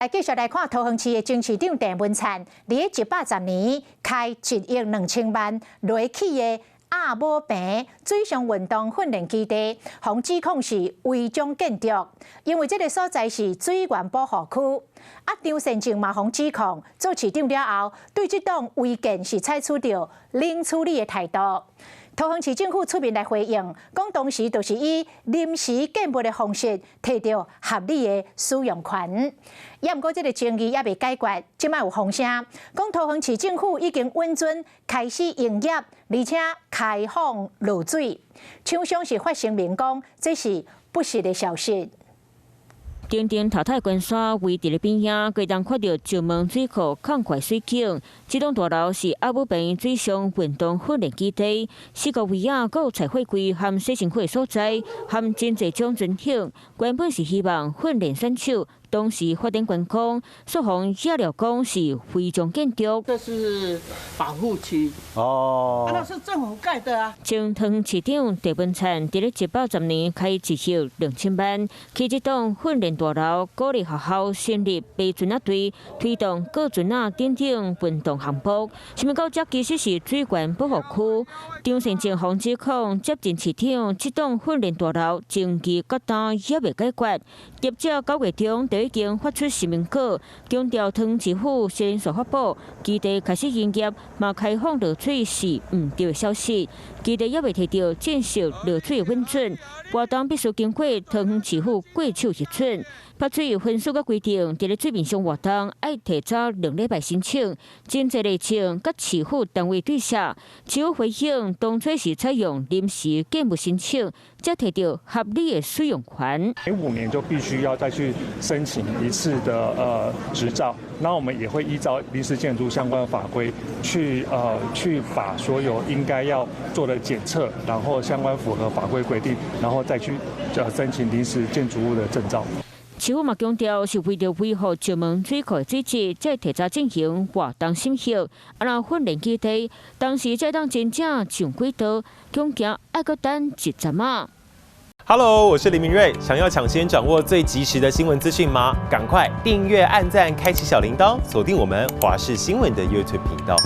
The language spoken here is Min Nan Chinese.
繼續來看桃園市的前市長鄭文燦，佇110年開1億2千萬來起的鴨母坪水上運動訓練基地，予指控是違章建築，因為這个所在是水源保護區。啊，張善政嘛予指控做市長了後，對這棟違建是採取著冷處理的態度。桃園市政府出面來回應，講當時就是以臨時建物的方式提著合理的使用權。也毋過這个爭議猶未解決，這擺有風聲講桃園市政府已經允准開始營業，而且開放落水。廠商是發聲明講，這是不實的消息。頂頂頭頭關山圍佇咧邊仔，會當看著石門水庫空闊水景。這棟大樓是鴨母坪水上運動訓練基地，四個圍仔閣有菜貨櫃和洗身軀的所在，含真濟種船型。原本是希望訓練選手，同時發展觀光，煞予惹料講是違章建築。這是保護區哦，那是政府蓋的啊。前桃園市長鄭文燦佇咧110年開1億2千萬，起這棟訓練大樓，鼓勵學校成立白船仔隊，推動過船仔等等運動項目。啥物到這其實是水源保護區。張善政予指控接任市長，這棟訓練大樓爭議到今猶未解決。業者9月中就已經發出聲明稿，強調桃園市府先所發布基地開始營業，嘛開放落水是毋對的消息。基地猶未提著正式落水的允准，活動必須經過桃園市府過手核准。發水分數佮規定，佇咧水面上活動愛提早2禮拜申請，真濟流程佮市府單位對寫。市府回應，當初是採用臨時建物申請，才提著合理的使用權。每5年就必須要再去申請一次的執照，那我們也會依照臨時建築相關法規去把所有應該要做的檢測，然後相關符合法規規定，然後再去申請臨時建築物的證照。市府嘛強調，是為著維護石門水庫的水質，才提早進行活動審核。啊，若訓練基地當時才當真正上軌道，恐驚愛閣等一陣仔。 Hello，我是林明瑞，想要搶先掌握最及時的新聞資訊嗎？趕快訂閱、按讚、開啟小鈴鐺，鎖定我們華視新聞的 YouTube 頻道。